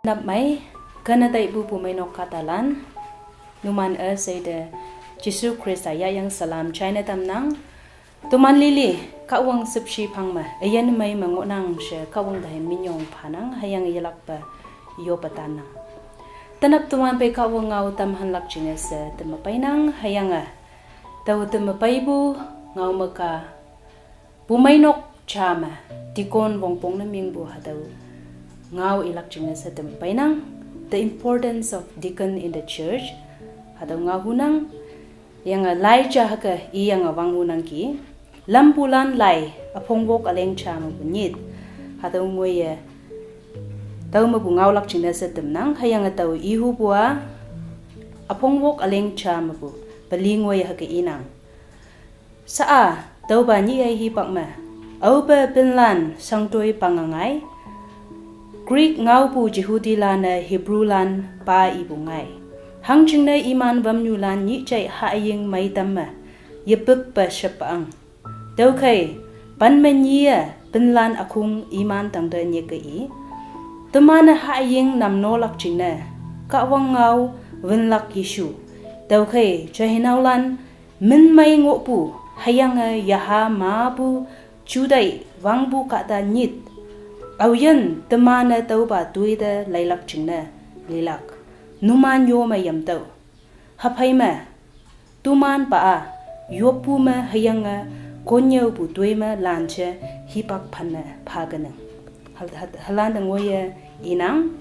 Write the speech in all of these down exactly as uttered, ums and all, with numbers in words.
Dap mai, kene tai bu pumai nok katalan, numan e seide Jisu Krista ya yang salam China tamnang. Tuman lili, kawang sepsi pang ma, ayan mai ma ngonang she kawang dahai minyong panang, hayang yelak pa yo patanang. Tanap tuman pe kawang ngau tam hanlak jinge se temapainang, hayang a. Tau temapai bu, ngau maka, pumai nok chama, dikon wongpong na ming bu hatau. Ngau ilak jinge se temapainang, the importance of deacon in the church, hatau ngau hunang, yang a lai cha hake i yang a wang hunang ki, lampulan lai, apong wok aleng chama bu nyit, hatau ngoi ye, tau ma bu ngau lak jinge se temnang, hayang a tau i hu bua, apong wok aleng chama bu, pali ngoi ye hake inang. Sa a, tau ba nyi ai hi pak ma. Au ba pinlan sang toi pangangai. Greek ngau bu Jehudi lan a Hebrew lan pa i bu ngai. Hang jingne iman wam nyu lan nyi chai ha ying mai tam ma. Yepek pa shep ang. Tau kai, pan ma nyi a, pinlan akung iman tang da nye ke i. Temane ha ying nam no lak jingne. Kawang ngau, win lak Yeshu. Tau kai, chahinau lan, min mai ngo bu, hayang a yaha ma bu, chudai, wang bu kata nyit. Au yen, temane tau ba tui de lailak jingne, lilak. Numan yo ma yam tau. Hapai ma, tuman pa a, yo bu ma hayang a, konyau bu tui ma lan che, hipak pan ma, pa keneng. Hal-, hal-, halan dang wo ye, inang.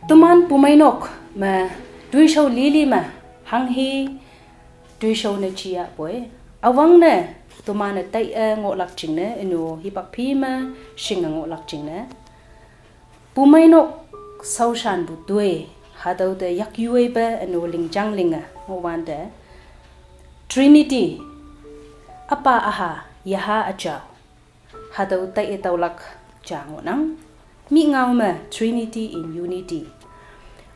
Tuman pumai nok ma tuishau lili ma hang hi tuishau ne chia poi. Awang ne tuman ne tai e ngoh lak jingne, enu hipak pi ma shing e ngoh lak jingne. Pumai nok saushan bu tui, hatau te yak yue pe enu lingjang ling e ngoh wan te. Trinity, Apa, Aha, Yaha, Achau. Hatau tai e tau lak cha ngoh nang. Mi ngau ma Trinity in Unity.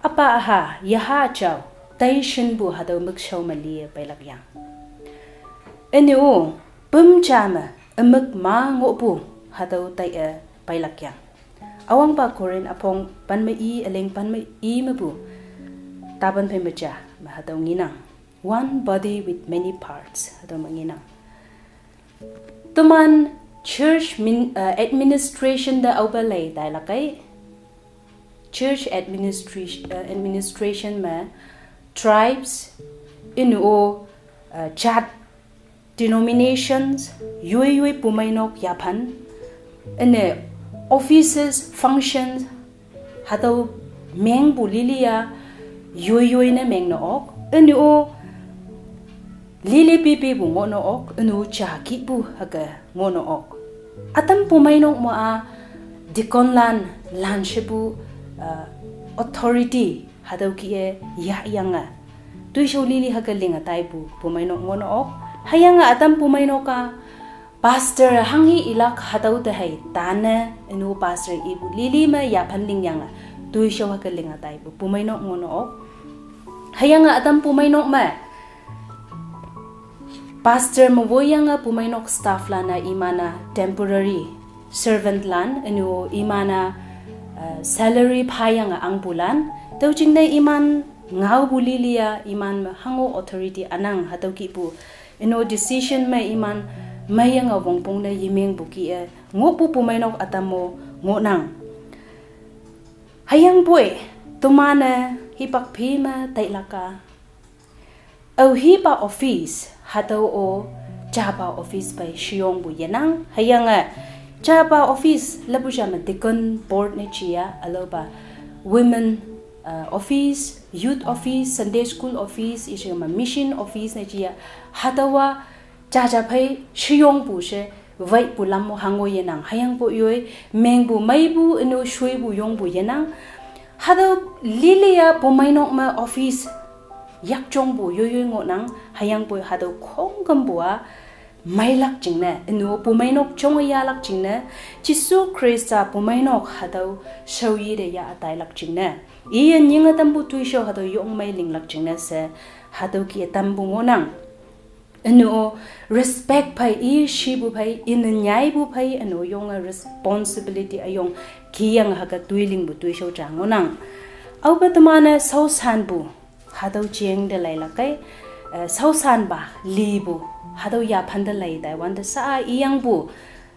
Apa, Aha, Yaha, Achau, tai shin bu hatau mik shau ma li e pailak yang. Enu, pum cha ma, amik ma ngoh bu hatau tai e pailak yang. Awang pa Korin apong pan ma i, aleng pan ma i ma bu. Tapan pe ma cha, ma hatau nginang. One body with many parts, hatau ma nginang. Tuman church min, uh, administration da au ba lai tai lakai. Church administration, uh, administration ma tribes, inu o, uh, chat, denominations, yoi yoi pumai nok yapan, ene offices, functions, hatau meng bu lili ya, yoi yoi ne meng no ok, enu o lili pipi bu ngoh no ok, enu cha ki bu hake ngoh no ok. Atam pumai nok mo a deacon lan, lan she bu, uh, authority, hatau ki e ya yang a. Tuishau lili hake ling a tai bu, pumai nok ngoh no ok. Hayang a atam pumai nok a, pastor hang hi ilak hatau te hai tane, enu pastor i bu lili ma yapan ling yang a. Tuishau hake ling a tai bu, pumai nok ngoh no ok. Hayang a atam pumai nok ma. Pastor ma wo yang a pumai nok staff lan a iman a temporary servant lan, enu iman a, uh, salary pa yang a ang bu lan. Tau jingne iman ngau bu lili ya, iman ma hango authority anang hatau ki bu. Enu decision ma iman ma yang a wongpong ne yimeng bu ki e. Ngoh bu pumai nok atam mo ngoh nang. Hayang poi, tuman e hipak pi ma tai laka. Au hi pa office, hatau o, cha pa office pai shiong bu yenang, hayang a, cha pa office, labu cha ma deacon board ne chia, alo pa women, uh, office, youth office, Sunday school office, ishi ma mission office ne chia, hatau a, cha cha pai shiong bu she, wai bu lam mo hango yenang, hayang bu yoi, meng bu mai bu, inu shui bu yong bu yenang, hatau lili ya pumai nok ma office, yak chong bu yoi yoi ngoh nang, hayang bu hatau khong kam bu a, mai lak jingne, inu pumai nok chong ya lak jingne, Jisu Krista pumai nok hatau shau yi de ya atai lak jingne. Iye nying atam bu tuishau hatau yong mai ling lak jingne se, hatau ki atam bu ngoh nang. Eno respect phei, i shipu phei, i ne nyaipu phei, eno yonge responsibility ayong kiyang hüke toilingpu toishao ja ngohnang. Aope teman-e shaoshanpu, hatüo jeng te leilak kei, eh, shaoshanpa, lipu, hatüo yaphan te lei taiwante sha-a iyangpu,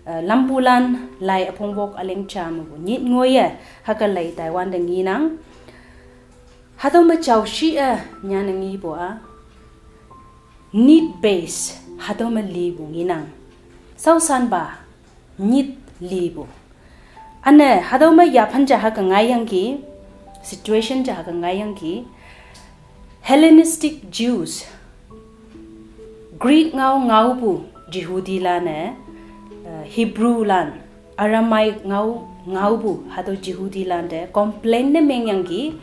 eh, lampulan, lai üpong wok üleng ja mepu, nyit ngoiye, hüke lei taiwante ngenang. Hatüo me jaoshi-e, nyane ngipu-a, need base, hatüo me lipu ngenang. Shaoshanpa, nyit lipu. Üne, hatüo me yaphan ja hüke ngaiyangki, situation ja hüke ngaiyangki, Hellenistic Jews, Greek ngao ngaopu Jehudilan-e, eh, Hebrewlan, Aramaic ngao ngaopu hatüo Jehudilan te complain ne mengyangki.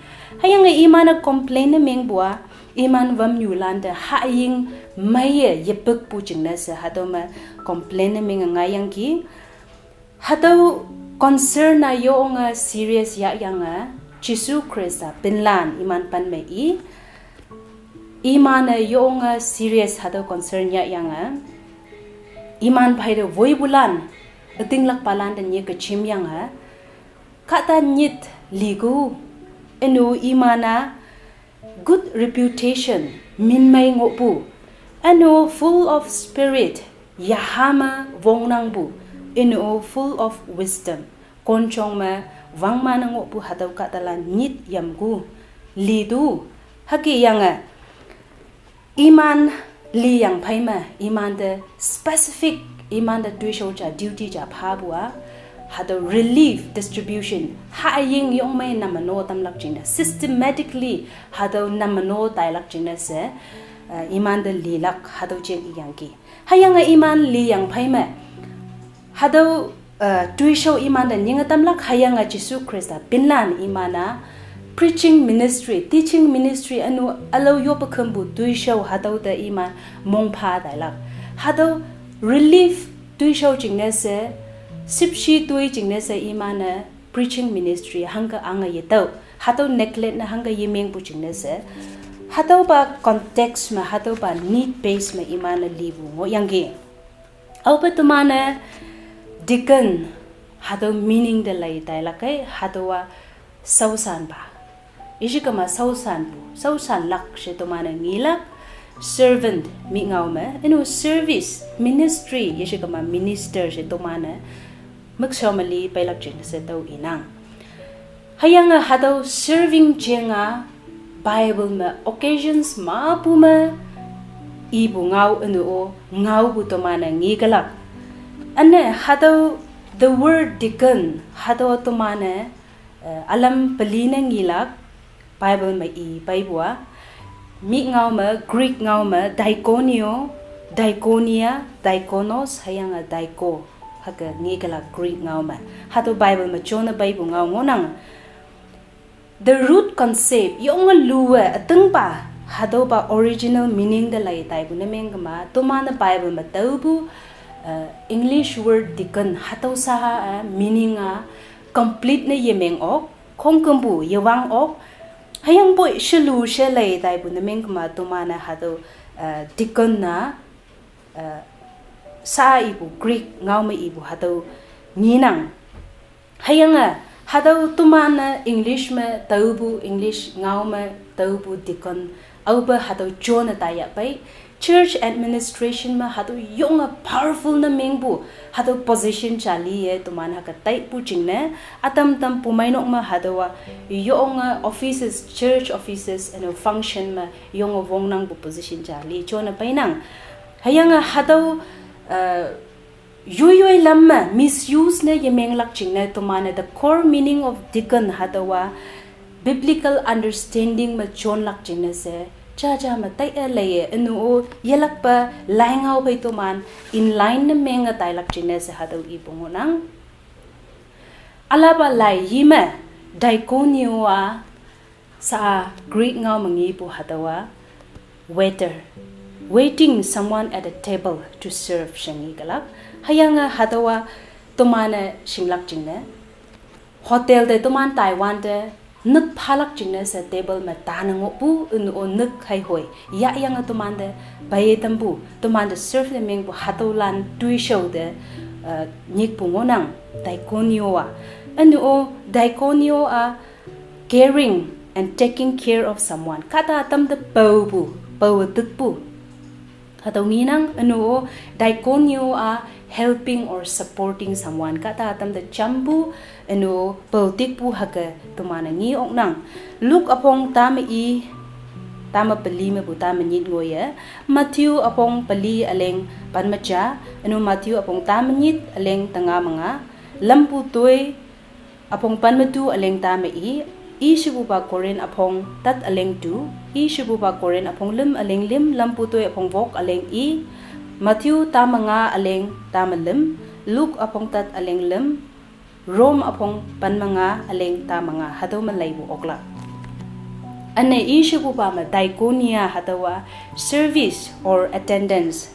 Hüyange iman-e complain ne mengpu-a, iman wamnyulan te haying meiye yepükpu jingne she hatüo me complain ne menge ngaiyangki. Hatüo concern-a yonge serious yahyange, Jesu Khrista pinlan iman pen me i. Iman-e yonge serious hatüo concern yahyange, iman phei te woipulan, ütinglakpalan te nyike jimyange, kahta nyit liku, ünu iman-a good reputation, minmei ngohpu, ünu full of spirit, yaha me wongnangpu, ünu full of wisdom, konjong me wangman-e ngohpu hatüo kahtalan nyit yamku, litu, hüke yange, iman liyang phei me, imante specific, imante toishao ja duty ja phapu-a, hatüo relief distribution, haying yongmei nameno tamlak jingne, systematically hatüo nameno tailak jingne she, eh, imante lilak hatüo jeng iyangki. Hüyange iman liyang phei me, hatüo, eh, toishao imante nyinge tamlak hüyange Jesu Khrista pinlan iman-a preaching ministry, teaching ministry ünu ülao yoppe khümpu toishao hatüo te iman mongpha tailak. Hatüo relief toishao jingne she, shüpshe toi jingne she iman-e preaching ministry hangke ange yetüoh. Hatüo neglect ne hangke yemengpu jingne she, hatüopa context me, hatüopa need base me iman-e lipu ngohyangki. Aope teman-e deacon, hatüo meaning te lei tailak kei, hatüowa shaoshanpa. Yeshikema shaoshanpu, shaoshanlak she teman-e ngelak, servant mi ngao me, ünu service, ministry, yeshikema minister she teman-e mükshao me li peilak jingne she tüo inang. Hüyange hatüo serving jeng-a Bible me occasions mepu me ipu ngao ünu-o ngaopu teman-e ngekelak. Üne hatüo the word deacon hatüo teman-e, eh, ülam peli ne ngelak Bible me i peipu-a. Mi ngao me, Greek ngao me diakonio, diakonia, diakonos hüyange diako, hüke ngekelak Greek ngao me. Hatüo Bible me jone peipu ngao ngohnang. The root concept, yonge luwe ütingpa, hatüopa original meaning te lei taipu ne mengkema, teman-e Bible me taopu, eh, English word deacon, hatüo sha-a, eh, meaning-a complete ne yemeng ok, khongkümpu yewang ok. Hüyangpoi shelu she lei taipu ne mengkema teman-e hatüo, eh, deacon-a, eh, sha ipu Greek ngao me ipu hatüo ngenang. Hüyange hatüo teman-e English me taopu, English ngao me taopu deacon, aope hatüo jone taiyahpei, church administration me hatüo yonge powerful ne mengpu, hatüo position ja liye teman hüke taipu jingne, ütam tam pumeinok me hatüowa yonge offices, church offices, üne function me yonge wongnangpu position ja li jone peinang. Hüyange hatüo, eh, yoiyoi lam me misuse ne yemenglak jingne teman-e the core meaning of deacon hatüowa biblical understanding me jonlak jingne she, jaja me tai-e leiye ünu-o yelakpe laingao phei teman in line ne menge tailak jingne she hatüo ipu ngohnang. Ülapa lai yi me diakonio-a sha-a Greek ngao me ngepu hatüowa waiter, waiting someone at a table to serve she ngekelak. Hüyange hatüowa teman-e shinglak jingne hotel te teman taiwante Nük phalak jingne she table me tane ngohpu, üne-o nük haihoi. Yahyange temante, peiye tampu, temante serve ne mengpu hatüolan toishao te, eh, nyikpu ngohnang, diakonio-a. Üne-o, diakonio-a, caring and taking care of someone. Kahta tamte paopu, paowe tikpu. Hatüo ngenang, üne-o, diakonio-a helping or supporting someone. Kahta tamte jampu, üne-o, pao tikpu hüke teman-e nge oknang. Luke üpong tame i, tame peli mepu tame nyit ngoiye. Matthew üpong peli üleng pen me ja, üne-o Matthew üpong tame nyit üleng tenga me nga. Lampu toi üpong pen me tu üleng tame i, i shepupa Korinth üpong tet üleng tu, i shepupa Korinth üpong lüm üleng lüm, lampu toi üpong wok üleng i, Matthew tame nga üleng tame lüm, Luke üpong tet üleng lüm, Rome üpong pen me nga üleng tame nga, hatüo me leipu oklak. Üne i shepupa me diakonia hatüowa service or attendance.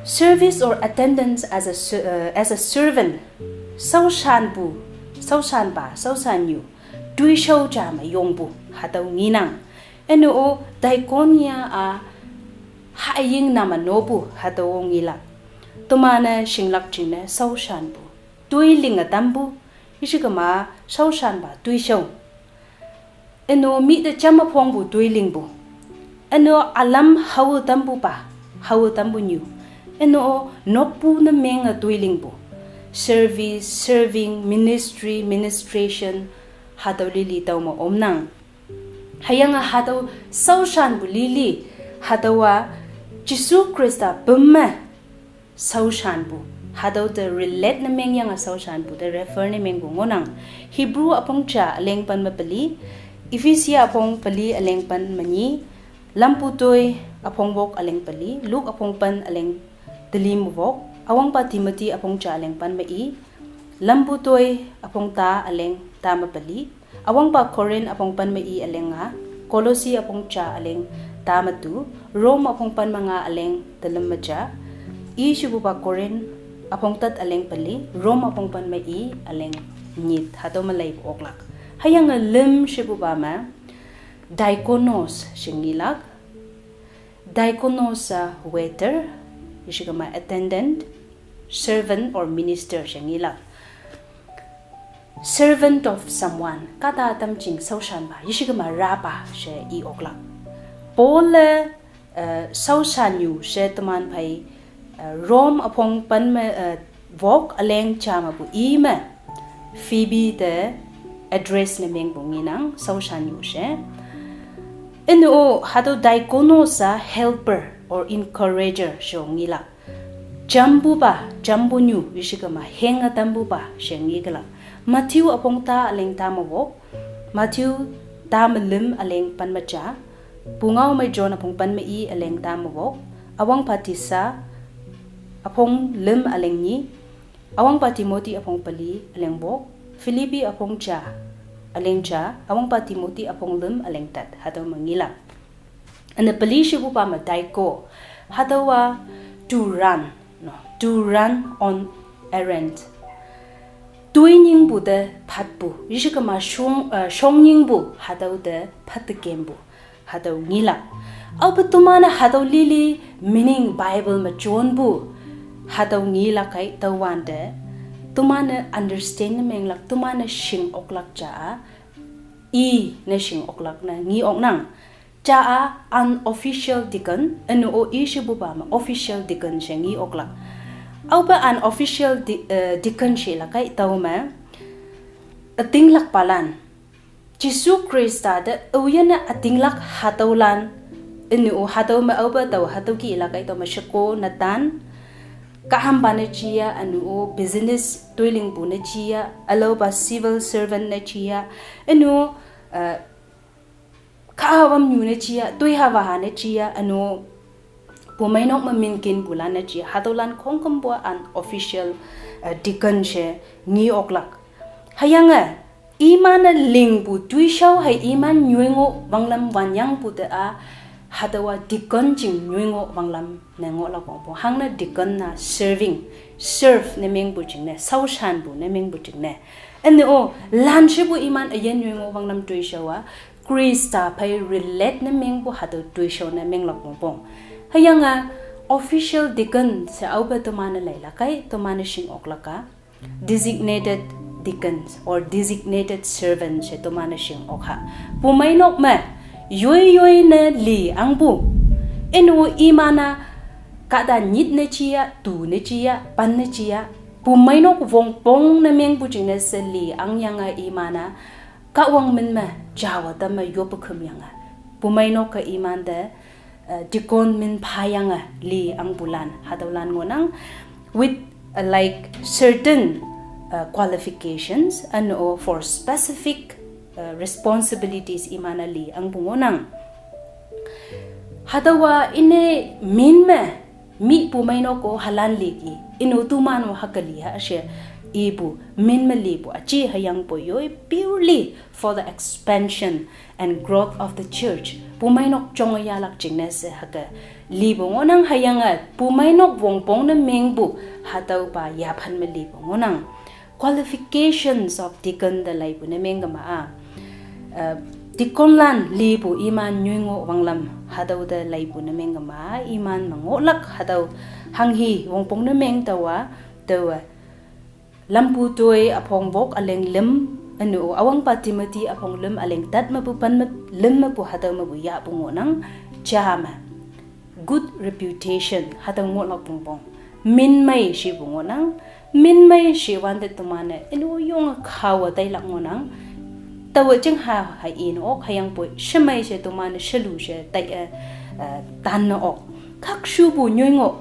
Service or attendance as a ser-, uh, as a servant. Shaoshanpu, shaoshanpa, shaoshannyu, toishao ja me yongpu, hatüo ngenang. Üne-o, diakonia-a, haying name nopu, hatüo ngelak. Teman-e shinglak jingne shaoshanpu, toi linge tampu, yeshikema shaoshanpa toishao. Üne-o mih te jamme phongpu toi lingpu. Üne-o ülam haowe tampupa, haowe tampunyu. Üne-o nokpu ne menge toi lingpu. Service, serving, ministry, ministration, hatüo lili tüome omnang. Hüyange hatüo shaoshanpu lili, hatüowa Jesu Khrista püm me shaoshanpu. Hatüo te relate ne mengyange shaoshanpu te refer ne mengpu ngohnang. Hebrew üpong ja üleng pen me peli, Ephesia üpong peli üleng pen me nyi, lampu toi üpong wok üleng peli, Luke üpong pen üleng teli me wok, üwangpa Timothy üpong ja üleng pen me i, lampu toi üpong ta üleng ta me peli, üwangpa Korinth üpong pen me i üleng nga, Kolosi üpong ja üleng ta me tu, Rome üpong pen me nga üleng telüm me ja, i shepupa Korinth üpong tet üleng peli, Rome üpong pen me i üleng nyit, hatüo me leipu oklak. Hüyange lüm shepupa me, diakonos she ngelak, diakonos-a waiter, yeshikema attendant, servant or minister she ngelak. Servant of someone, kahta tam jing shaoshanpa, yeshikema rapa she i oklak. Paul-e, eh, shaoshannyu she teman phei, eh, Rome üpong pen me, eh, wok üleng ja mepu i me, Phoebe te address ne mengpu ngenang, shaoshannyu she. Üne-o, hatüo diakonos-a helper or encourager she ngelak. Jampupa, jampunyu, yeshikema henge tampupa she ngekelak. Matthew üpong ta üleng ta me wok, Matthew ta me lüm üleng pen me ja, Pungao me John üpong pen me i üleng ta me wok, üwangpa Tisa üpong lüm üleng nyi, üwangpa Timothy üpong peli üleng wok, Philippi üpong ja üleng ja, üwangpa Timothy üpong lüm üleng tet, hatüo me ngelak. Üne peli shepupa me diako, hatüowa to run, no, to run on errand. Toi nyingpu te phatpu, yeshikema shong, eh, shong nyingpu, hatüo te phatte kempu, hatüo ngelak. Aope teman-e hatüo lili meaning Bible me jonpu, hatüo ngelak kei tüowante, teman-e understand ne menglak, teman-e shing oklak ja-a, i ne shing oklak ne nge oknang. Ja-a unofficial deacon, üne-o i shepupa me official deacon she nge oklak. Aope unofficial de-, eh, deacon she lak kei tüome, ütinglakpalan, Jesu Khrista te aoyinne ütinglak hatüolan, üne-o hatüo me aope tao hatüo ki lak kei tüome sheko netan, kahampa ne jia, üne-o business toilingpu ne jia, ülaopa civil servant ne jia, üne-o, eh, kahawamnyu ne jia, toihawaha ne jia, üne-o bumeinok me minkinpulan ne jia, hatüolan khongkümpu-a unofficial, eh, deacon she nge oklak. Hüyange, iman-e lingpu toishao hei iman nyoingoh wanglam wanyangpu te-a, hatüowa deacon jing nyoingoh wanglam ne ngohlak wongpong. Hangne deacon-a serving, serve ne mengpu jingne, shaoshanpu ne mengpu jingne. Üne-o, lanshepu iman üyin nyoi ngoh wanglam toishao-a, Khrista phei relate ne mengpu hatüo toishao ne menglak wongpong. Hüyange official deacon she aope teman-e leilak kai, teman-e shing oklak-a, designated deacons or designated servants she teman-e shing ok ha. Pumeinok me, yoi yoi ne li angpu. Üne-o iman-a, kahta nyit ne jiya, tu ne jiya, pan ne jiya. Pumeinok wongpong ne mengpu jingne she li angyange iman-a, Kahwang min me, jawa tamme yoppe khümyange. Pumeinok-e imante, uh, deacon min phayange li angpulan, hatüolan ngohnang, with, uh, like, certain, uh, qualifications, üne-o for specific, uh, responsibilities iman-e li angpu ngohnang. Hatüowa ine min me, mi pumeinok-o halan liki, inu tuman-o hüke li ha she, ipu, min me lipu, üji hüyangpoi yoi purely for the expansion and growth of the church. Pumeinok jongyahlak jingne she hüke lipu ngohnang hüyange, pumeinok wongpong ne mengpu, hatüopa yaphan me lipu ngohnang. Qualifications of deacon te leipu ne mengkema-a. Uh, deaconlan lipu iman nyoi ngoh wanglam hatüo te leipu ne mengkema-a, iman me ngohlak hatüo hanghi wongpong ne meng taowa, taowe. Lampu toi üpong wok üleng lüm, üne-o üwangpa Timothy üpong lüm üleng tat mepu pen me lüm mepu hatüo mepu yahpu ngohnang, ja me. Good reputation, hatüo ngohlak wongpong. Minmei shepu ngohnang, minmei shewante teman-e, üne-o yonge khaowe tailak ngohnang. Taowe jing ha, ha in ok, hüyangpoi, shemei she teman-e shelu she tai-e, eh, tan ne ok. Khakshupu nyoi ngoh.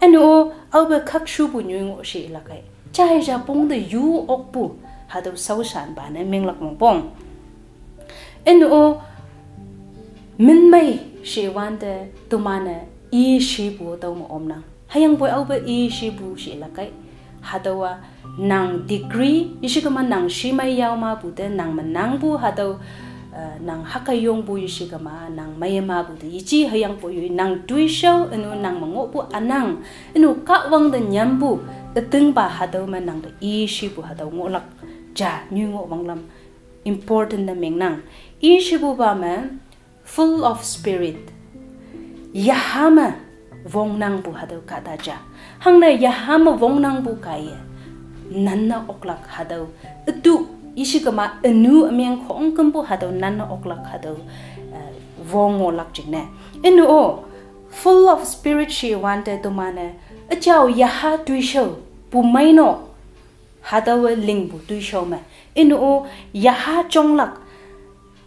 Üne-o, aope khakshupu nyoi ngoh she ilak kai. Jai ja pong te yu okpu, hatüo shaoshanpa ne menglak wongpong. Üne-o, minmei shewante teman-e i shepu tao me omnang. Hüyangpoi aope i shepu she ilak kai. Hatüowa nang degree, yeshikema nang shemei yao mapu te, nang me nangpu hatüo, uh, nang hüke yongpu yeshikema, nang meiye mapu te, yeji hüyangpoi yoi nang toishao, üne-o nang me ngohpu ünang, üne-o Kahwang te nyampu, ütingpa hatüo me nang te i shepu hatüo ngohlak, ja, nyoi ngoh wanglam, important ne mengnang. I shepupa me, full of spirit. Yaha me wongnangpu hatüo kahta ja. Hangne yaha me wongnangpu kaiye. Nanne oklak hatüo. Ütu, yeshikema ünu ümeng khongkümpu hatüo nanne oklak hatüo, eh, wong ngohlak jingne. Üne-o, full of spirit shewante teman-e, üjao yaha toishao, pumeinok, hatüowe lingpu toishao me. Üne-o, yaha jonglak,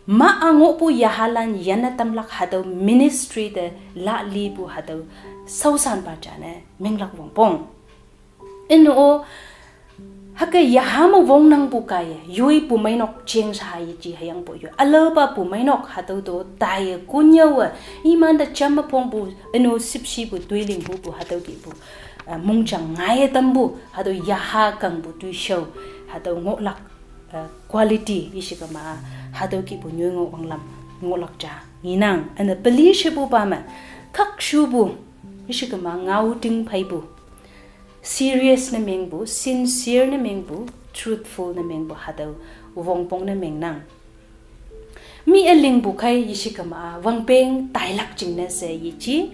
ma-a ngohpu yahalan yanne tamlak hatüo ministry te la lipu hatüo shaoshanpa ja ne menglak wongpong. Üne-o, hüke yaha me wongnangpu kaiye, yoi pumeinok jengsha yeji hüyangpoi yoi. Ülaopa pumeinok hatüo to taiye konyaowe, imante jamme pongpu, üne-o shüpshipu, toiling hupu hatüo kihpu, eh, mongjang ngaiye tampu, hatüo yaha kangpu toishao, hatüo ngohlak, eh, quality yeshikema, hatüo kihpu nyoi ngoh wanglam, ngohlak ja ngenang. Üne peli shepupa me, khakshupu, yeshikema ngaoting pheipu, serious ne mengpu, sincere ne mengpu, truthful ne mengpu, hatüo wongpong ne mengnang. Mi ülingpu khei yeshikema-a, wangpeng tailak jingne she yeji.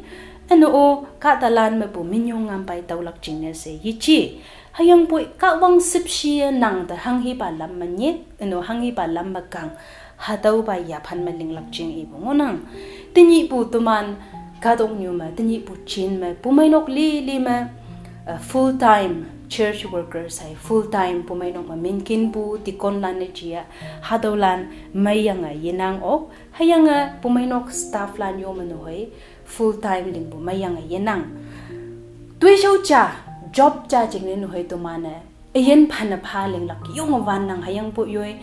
Üne-o, kahtalan mepu minyong ngampai taolak jingne she yeji. Hüyangpoi Kahwang shüpshiye nang te hanghipa lam me nyik, üne-o hanghipa lam me kang, hatüopa yaphan me linglak jing ipu ngohnang. Tenyihpu teman kahtoknyu me, tenyihpu jin me, pumeinok lili me, uh, full time church workers hei, full time pumeinok me minkinpu, deaconlan ne jia, hatüolan meiyange yenang ok, hüyange pumeinok stafflan yo me nehoi, full time lingpu meiyange yenang. Toishao ja, job ja jingne nehoi teman-e, üyin phane pha linglak yonge wannang hüyangpoi yoi.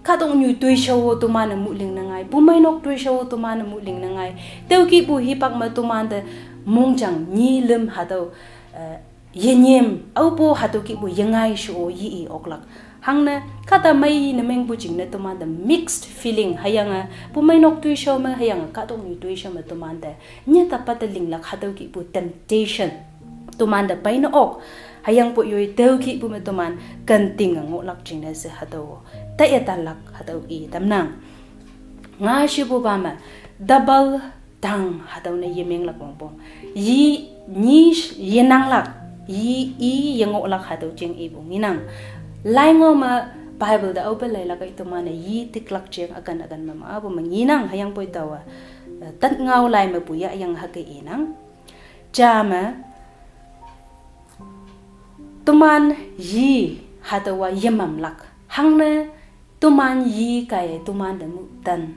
Kahtoknyu toishao-o teman-e mu lingne ngai, pumeinok toishao-o teman-e mu lingne ngai. Tüokihpu hipak me temante mongjang nyi lüm hatüo, eh, yenyim, aopu hatüo kihpu yengai sho-o yi-i oklak. Hangne, kahta mei ne mengpu jingne temante mixed feeling, hüyange, pumeinok toishao me, hüyange kahtoknyu toishao me temante, nyetapatte linglak hatüo kihpu temptation. Temante peine ok, Hüyangpoi yoi tüo kihpu me toman kenting ngohlak jingne she hatüo taiye tanlak hatüo i tamnang. Nga shepupa me double down hatüo ne yemenglak wongpong. Yi, nyi, yenanglak, yi, i, yengohlak hatüo jing ipu ngenang. Lai ngao me Bible te aope leilak i toman-e yi tiklak jing ükan ükan me ma apu me ngenang hüyangpoi taowa, eh, tat ngao lai mepu yahyange hüke inang. Ja me, toman yi hatüowa yemamlak. Hangne toman yi kaiye tomante mutan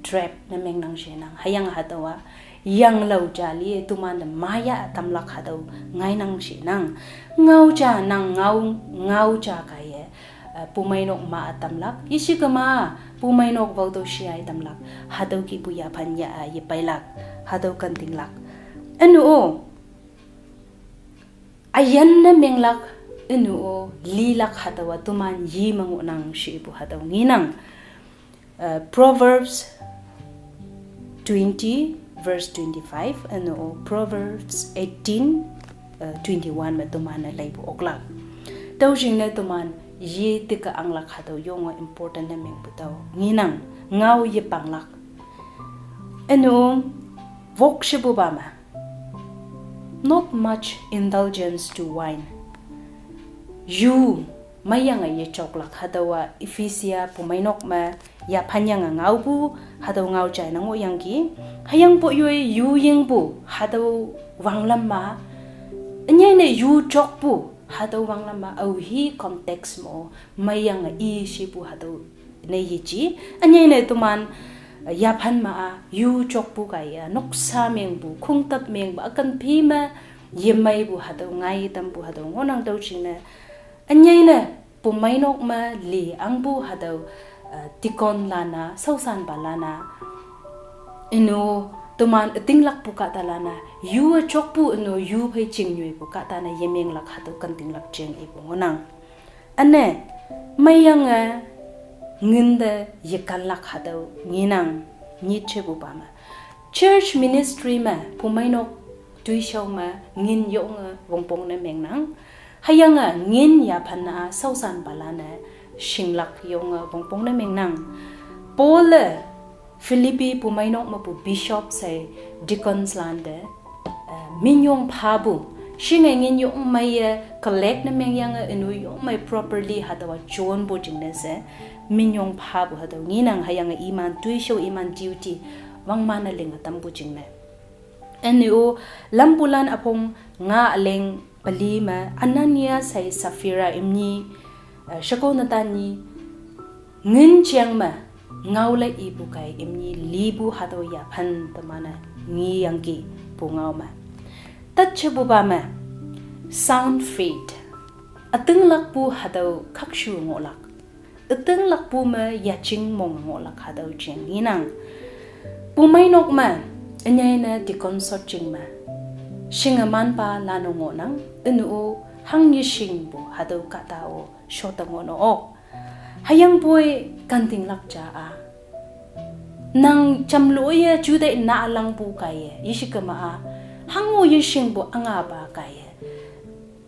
trap ne mengnang shenang. Hüyange hatüowa yanglao ja li tomante maya tamlak hatüo ngainang shenang. Ngao ja nang ngao, ngao ja kaiye, eh, pumeinok ma tamlak. Yeshikema pumeinok wao tüo shei tamlak. Hatüo kihpu yaphan ya, eh, yepeilak. Hatüo kentinglak. Ünu-o, üyin ne menglak, ünu-o, lilak hatüowa toman yi me ngohnang shepu hatüo ngenang. Uh, Proverbs twenty verse twenty-five, ünu-o Proverbs eighteen, uh, twenty-one me toman-e leipu oklak. Tüo jingne toman yi tike anglak hatüo yonge important ne mengpu tüo ngenang, ngao yepanglak. Ünu, wok shepupa me, not much indulgence to wine. Yu meiyange yejoklak hatüowa Ephesia pumeinok me yaphan yange ngaopu, hatüo ngao jai ne ngohyangki. Hüyangpoi yoi yu yingpu hatüo wanglam ma, ünyei ne yu jokpu hatüo wanglam ma, aohi context mo, meiyange i shepu hatüo ne yeji. Ünyei ne toman, eh, yaphan ma-a yu jokpu kaiye noksa mengpu, khongtap mengpu, ükan phi me yemeipu hatüo ngai tampu hatüo ngohnang. Tüo jingne, ünyei ne pumeinok me li angpu hatüo, eh, deaconlan-a, shaoshanpalan-a, ünu, toman ütinglakpu kahtalan-a, yu-e jokpu ünu yu phei chingnyoipu kahtane yemenglak hatüo kentinglak jing ipu ngohnang. Üne, meiyange ngin te yekanlak hatüo ngenang. Nyit shepupa me, church ministry me pumeinok toishao me ngin yonge wongpong ne mengnang. Hüyange ngin yaphan-a shaoshanpalan-e shinglak yonge wongpong ne mengnang. Paul-e Philippi pumeinok mepu bishop she deacons lante, eh, minyong phapu, shinge ngin yong meiye collect ne mengyange ünu yong mei properly hatüowa jonpu jingne she minyong phapu hatüo ngenang. Hüyange iman toishao iman duty wangman-e linge tampu jingne. Ünu-o lampulan üpong nga üleng peli me Anania hei Sapphira imni, eh, sheko netan nyi ngin jeng me ngaole ipu kaiye imni lipu hatüo yaphan teman-e ngeyangki pungao me. Tat shepupa me, sound faith. Ütinglakpu hatüo khakshu ngohlak. Ütinglakpu me yajing mong ngohlak hatüo jing ngenang. Pumeinok me, ünyei ne deacon shot jing me, shingemanpalan-o ngohnang, ünu-o hangye shingpu hatüo kahta-o shotte ngohno ok. Hüyangpoi kentinglak ja-a, nang jamloiye juteih nalangpu kaiye yeshikema-a, hango yeshingpu üngapa kaiye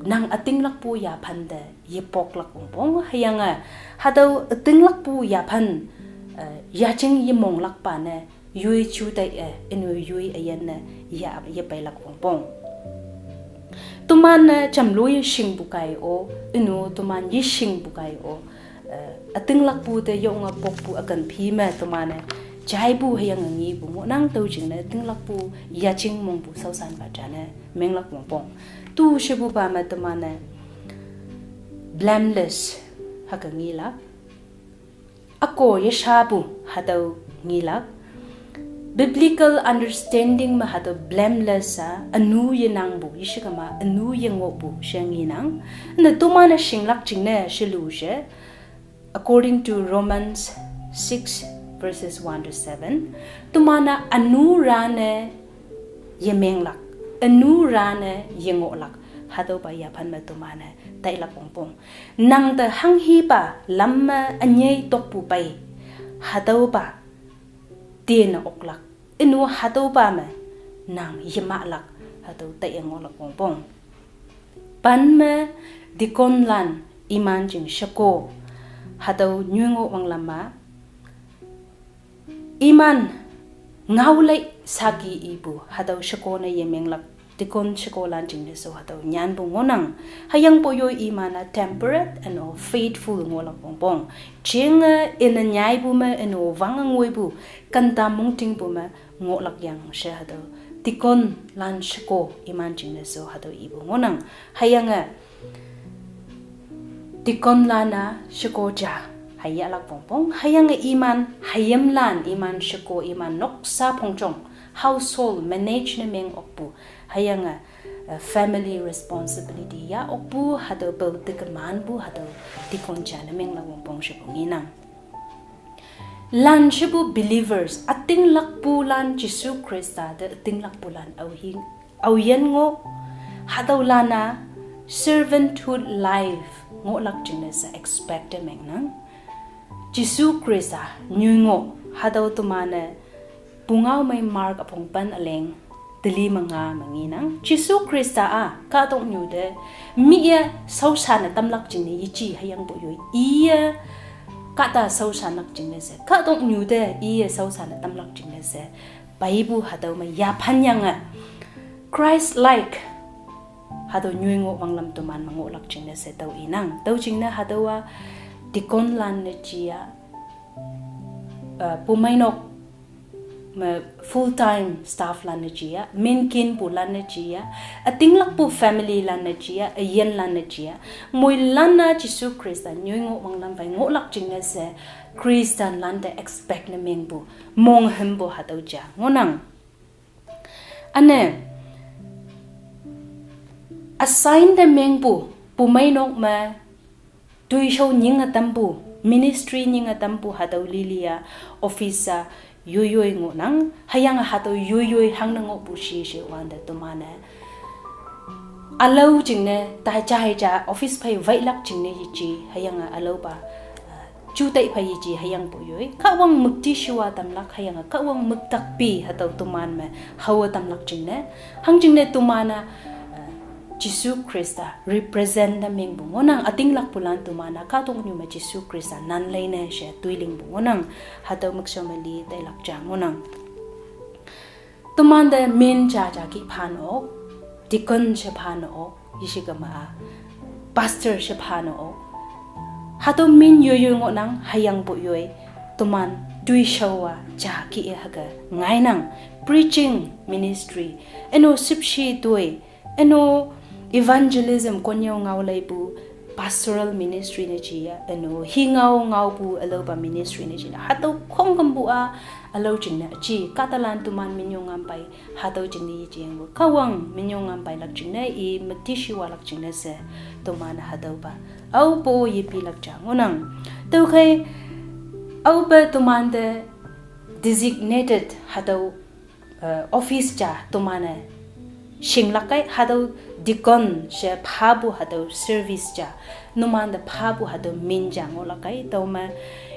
nang ütinglakpu yaphan te yepoklak wongpong. Hüyange hatüo ütinglakpu yaphan, eh, yajing yemonglakpa ne yoi juteih-e, ünu yoi üyin ne ya yepeilak wongpong. Toman-e jamloiye shingpu kaiye-o, ünu toman yeshingpu kaiye-o, eh, ütinglakpu te yonge pokpu ükan phi me toman-e jaipu hüyange ngepu ngohnang. Tüo jingne ütinglakpu yajing mongpu shaoshanpa jane menglak wongpong. Tu shepupa me toman-e blameless hüke ngelak. Üko yeshapu hatüo ngelak. Biblical understanding me hatüo blameless-a ünu yenangpu, yeshikema ünu yengohpu she ngenang. Ne toman-e shinglak jingne shelu she, according to Romans six verses one to seven, toman-a ünu rane yemenglak, ünu rane yengohlak, hatüopa yaphan me toman-e tailak wongpong. Nang te hanghipa lam me ünyei tokpu pei, hatüopa tene oklak, ünu hatüopa me nang yemahlak, hatüo taiye ngohlak wongpong. Pan me deacon lan iman jing sheko hatüo nyuingoh wanglam ma, iman ngao lei saki ipu hatüo sheko ne yemenglak, deacon sheko lan jingne she hatüo nyanpu ngohnang. Hüyangpoi yo iman-a temperate and all faithful ngohlak wongpong. Jenge ine nyaipu me ino wange ngoipu, kanta mongtingpu me ngohlak yang she hatüo deacon lan sheko iman jingne she hatüo ipu ngohnang. Hüyange deacon lan-a sheko ja hei yahlak wongpong. Hüyange iman hayimlan, iman sheko, iman noksa phongjong, household manage ne meng okpu. Hüyange, eh, family responsibility yah okpu, hatüo pao te kemanpu, hatüo deacon ja ne menglak wongpong shepu ngenang. Lan shepu believers, ütinglakpulan Jesu Khrista te ütinglakpulan aohi, aoyin ngoh, hatüolan-a servanthood life ngohlak jingne she expect te mengnang. Jesu Khrista nyuingoh, hatüo teman-e pungao mei Mark üpong pen üleng teli me nga me ngenang. Jesu Khrista-a kahtoknyu te mih-e shaoshan-e tamlak jingne yeji hüyangpoi yo iye kahta shaoshanlak jingne she, kahtoknyu te iye shaoshan-e tamlak jingne she peipu hatüo me yaphan yange Christ like hatüo nyuingoh wanglam teman me ngohlak jingne she tüo inang. Tüo jingne hatüowa deacon lan ne ji-a, eh, pumeinok me full time staff lan ne ji-a, minkinpu lan ne ji-a, ütinglakpu family lan ne ji-a, üyinlan ne ji-a, moilan-a Jesu Khrista nyuingoh wanglam phei ngohlak jingne she Christian lan te expect ne mengpu, monghümpu hatüo ja ngohnang. Üne, assign te mengpu, pumeinok me toishao nyinge tampu, ministry nyinge tampu hatüo lili-a office-a yoiyoi ngohnang. Hüyange hatüo yoiyoi hangne ngohpu shi she wante teman-e ülao jingne, ta ja hei ja office phei weilak jingne yeji, hüyange ülaopa, eh, jutai phei yeji hüyangpoi yo, Kahwang müktishiwa tamlak hüyange Kahwang müktakpi hatüo teman me haowe tamlak jingne, hangjingne teman-a, eh, Jesu Khrista represent ne mengpu ngohnang. Ütinglakpulan teman-a kahtoknyu me Jesu Khrista nan leine she toilingpu ngohnang. Hatüo mükshao me li tailak ja ngohnang. Temante min ja ja kih phan ok, deacon she phan ok, yeshikema-a pastor she phan ok. Hatüo min yoiyoi ngohnang hüyangpoi yo, teman toishao-a ja kih-e hüke ngainang. Preaching ministry, üno shüpshe toi, üno evangelism konyüo ngao leipu, pastoral ministry ne ji-a, üno hi ngao ngaopu ülaopa ministry ne ji-a, hatüo khongkümpu-a ülao jingne ji, kahtalan teman minyong ngam pei, hatüo jingne yejengpu Kahwang minyong ngam peilak jingne i müktishiwalak jingne she teman hatüopa aope yepilak ja ngohnang. Tüokhei aope temante designated hatüo, eh, office ja teman-e shinglak kei, hatüo deacon she phapu hatüo service ja numante phapu hatüo min ja ngohlak kei, tüome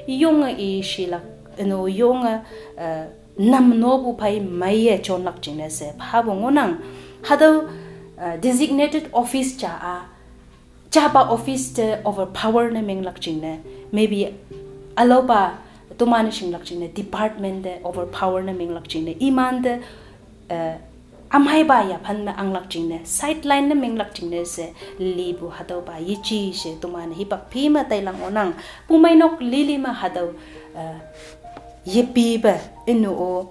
yonge i shilak, üno yonge, eh, nam nopu phei meiye jonlak jingne she phapu ngohnang. Hatüo, eh, designated office ja-a, japa office te overpower ne menglak jingne, maybe ülaopa teman-e shinglak jingne department te overpower ne menglak jingne, imante, eh, ümeipa yaphan me anglak jingne, sideline ne menglak jingne she lipu hatüopa yeji she teman hipak phi me tailang ngohnang. Pumeinok lili me hatüo, eh, yepipe üno-o,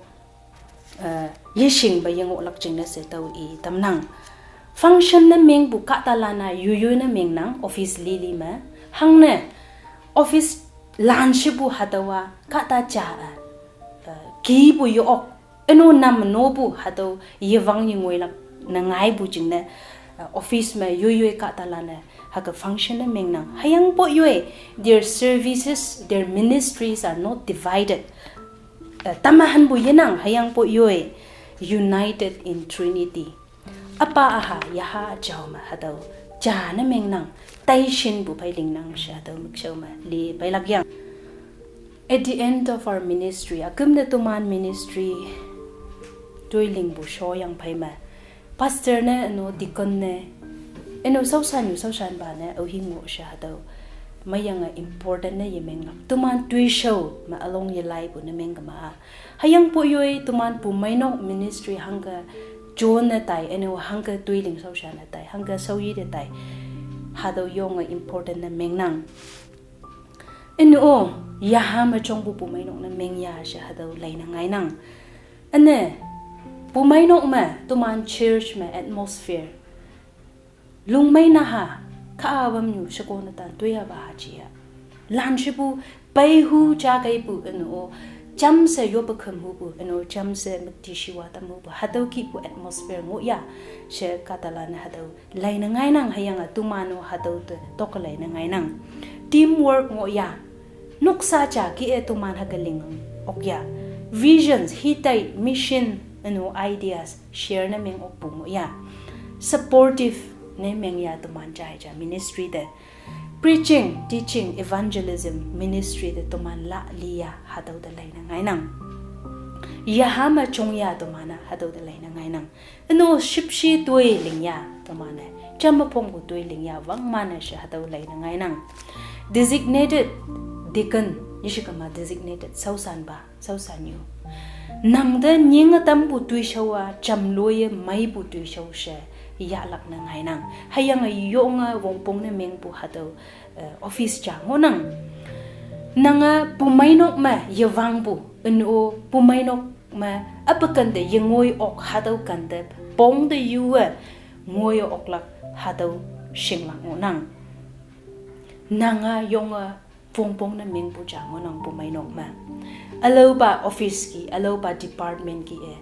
eh, yeshingpe yengohlak jingne she tüo i tamnang. Function ne mengpu kahtalan-a yoiyoi ne mengnang office lili me. Hangne office lan shepu hatüowa kahta ja-e, eh, kipu ye-ok, üno nam nopu hatüo yewang yengoilak ne ngaipu jingne, eh, office me yoiyoi kahtalan-e hüke function ne mengnang. Hüyangpoi yo, their services, their ministries are not divided. Eh, tamahanpu yenang hüyangpoi yo, united in Trinity. Üpa Üha Yaha Jao me hatüo ja ne mengnang, taishinpu phei lingnang she hatüo mükshao me li peilak yang. At the end of our ministry, üküm te teman ministry toilingpu shoyang phei me, pastor ne, üno deacon ne, Eno saosan yu saosan ba ne, au hi ngoh she hatüo. Meiyange important ne yemenglak. Toman toishao me ülong yelaipu ne mengkema-a. Hüyangpoi yoi toman pumeinok ministry hangke jone tai, eno hangke toiling shaoshan ne tai, hangke shaoyi te tai. Hatüo yonge important ne mengnang. Eno-o, yaha me jongpu pumeinok ne mengya she hatüo leine ngainang. Üne, pumeinok me, toman church me atmosphere. Lungmei naha, kha-a wamnyu sheko netan toiya ba haji-a. Lanshepu, peihu ja keipu, eno-o, jamshe yoppe khümhupu, eno jamshe müktishiwa tamhupu, hatüo kihpu atmosphere ngohya, she kahtalan-e hatüo leine ngainang hüyange toman-o hatüo te tok leine ngainang. Teamwork ngohya. Noksa ja kih-e toman hüke ling okya. Visions, hitai, mission, eno ideas, share ne meng okpu ngohya. Supportive ne mengya toman jai ja ministry te. Preaching, teaching, evangelism, ministry te toman la liya hatüo te leine ngainang. Yaha me jongya toman-a hatüo te leine ngainang. Eno shüpshe toi lingya, toman-e. Jamme pongpu toi lingya, wangman-e she hatüo leine ngainang. Designated deacon, yeshikema designated shaoshanpa, shaoshanyu. Nangte nyinge tampu toishao-a, jamloiye meipu toishao she, yahlak ne ngainang. Hüyange yonge wongpong ne mengpu hatüo, eh, office ja ngohnang. Nange pumeinok me yewangpu, eno pumeinok me, ape kente yengoi ok hatüo kente, pong te yuwe, ngoi oklak hatüo shinglak ngohnang. Nanga yonge pongpong ne mengpu ja ngohnang pumeinok me. Ülaopa office ki, ülaopa department ki-e,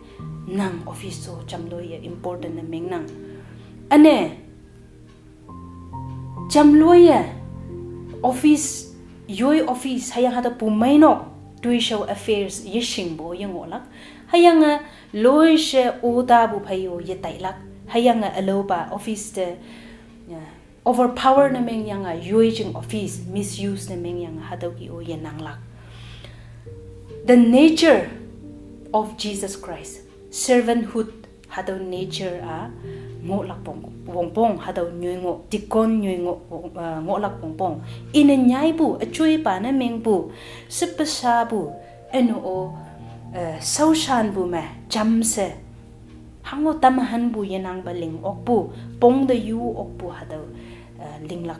nang office-o jamloiye important ne mengnang. Üne, jamloiye, office, yoi office, hüyange hatüo pumeinok, toishao affairs, yeshingpu yengohlak. Hüyange, loishe otapu phei-o yetailak. Hüyange ülaopa office te, ya, overpower ne mengyange, yoi jing office, misuse ne mengyange, hatüo kih-o yenanglak. The nature of Jesus Christ, servanthood, hatüo nature-a, ngohlak pong, wongpong, hatüo nyoi ngoh, deacon nyoi ngoh, eh, ngohlak wongpong. Ine nyaipu, üjoipa ne mengpu, shüppeshapu, eno-o, eh, shaoshanpu me, jamshe. Hango tamhanpu yenangpa ling okpu, pong te yu okpu hatüo, eh, linglak,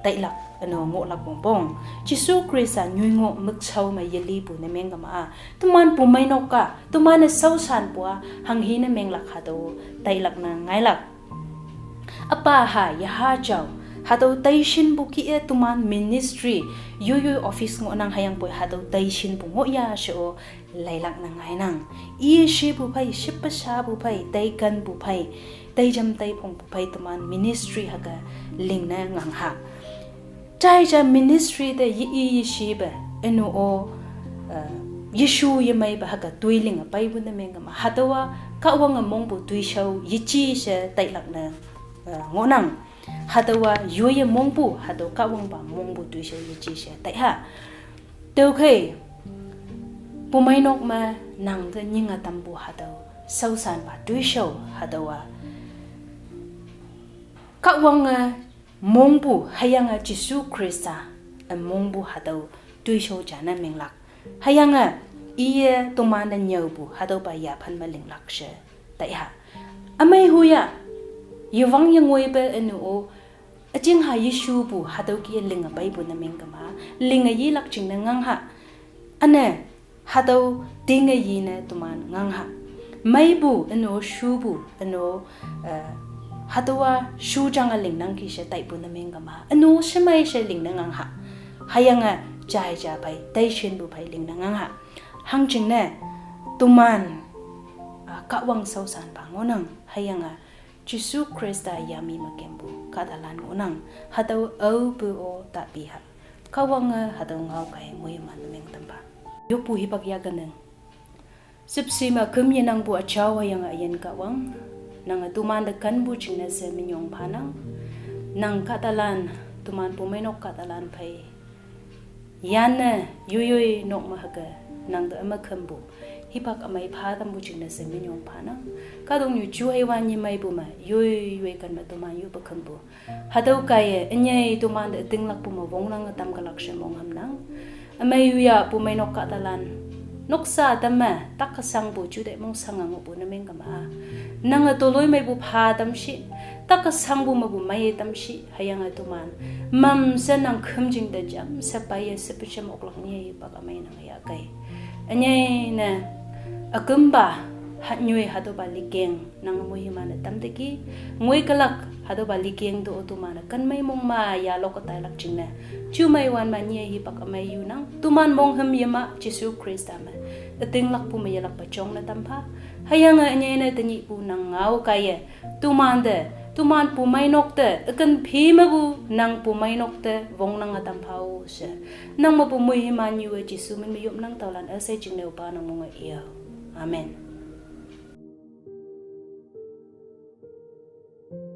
tailak, eno ngohlak wongpong. Jesu Khrista nyoi ngoh mükshao me yelipu ne mengkema-a. Toman pumeinok-a, toman-e shaoshanpu-a, hanghi ne menglak hatüo, tailak ne ngailak. Üpa ha, yaha jao, hatüo taishinpu kih-e toman ministry, yoiyoi office ngohnang hüyangpoi hatüo taishinpu ngohya she-o, leilak ne ngainang. Yeshepu phei, shüppeshapu phei, taikenpu phei, taijam taiphongpu phei toman ministry hüke lingne ngangha. Jai ja ministry te ye-i yeshepe, eno-o, eh, yeshu yemeipe hüke toi linge peipu ne mengkema. Hatüowa Kahwange mongpu toishao yeji she tailak ne, eh, ngohnang. Hatüowa yoiye mongpu, hatüo Kahwangpa mongpu toishao yeji she taiha. Tüokhei, pumeinok me nangte nyinge tampu hatüo, shaoshanpa toishao hatüowa. Kahwange mongpu hüyange Jesu Khrista, eh, mongpu hatüo toishao ja ne menglak. Hüyange, iye tomante nyüopu hatüopa yaphan me linglak she, taiha. Ümei huya, yewang yengoipe eno-o, üjingha yeshupu hatüo kih-e linge peipu ne mengkema, linge yilak jingne ngangha. Üne, hatüo tinge yine toman ngangha. Meipu, eno shupu, eno, eh, hatüowa shu jange lingnangki she taipu ne mengkema, eno shemei she lingne ngangha. Hüyange, jai ja phei, taishinpu phei lingne ngangha. Hangjingne, toman, ah, Kahwang shaoshanpa ngohnang, hüyange, Jesu Khrista yami me kempu kahtalan ngohnang, hatüo aope-o tapiha. Kahwange hatüo ngao kaiye moiman meng tampa. Yoppu hipak yakenang. Shüpshe me küm yenangpu üjao hüyange üyin Kahwang. Nange tomante kenpu jingne she minyong phanang. Nang kahtalan, toman pumeinok kahtalan phei yanne, yoiyoi nok me hüke, nangte üme kümpu. Hipak ümei pha tampu jingne she minyong phanang. Kahtoknyu ju heiwan nyemeipu me, yoi yoi ken me toman yu pe khümpu. Hatüo kaiye, ünyei tomante ütinglakpu me wongnange tamkelak she monghümnang. Ümei yuya pumeinok kahtalan. Noksa tamme, tak kesangpu, jute mongshange ngohpu ne mengkema. Nange toloimeipu pha tamshi, tak kesangpu mepu meiye tamshi, hüyange toman. Mamshe nang khümjing te jamshe peiye shepe shem oklak nyei hipak ümei nang yahkei. Ünyei ne, ükümpa, hatnyoi hatüopa likeng, nang moiman-e tamteki, ngoikülak hatüopa likeng to-o toman-e kenmei mong me yalok tailak jingne. Jumei wan me nyih hipak ümei yunang, toman monghüm yema Jesu Khrista me. Ütinglakpu me yelakpe jongne tampha. Hüyange ünyei ne tenyihpu nang ngao kaiye. Tomante, toman pumeinok te, üken phi mepu nang pumeinok te, wongnange tamphao she. Nang mepu moiman nyue Jesu min me yopnang taolan üshei jingne opa nang monge iyao. Amen.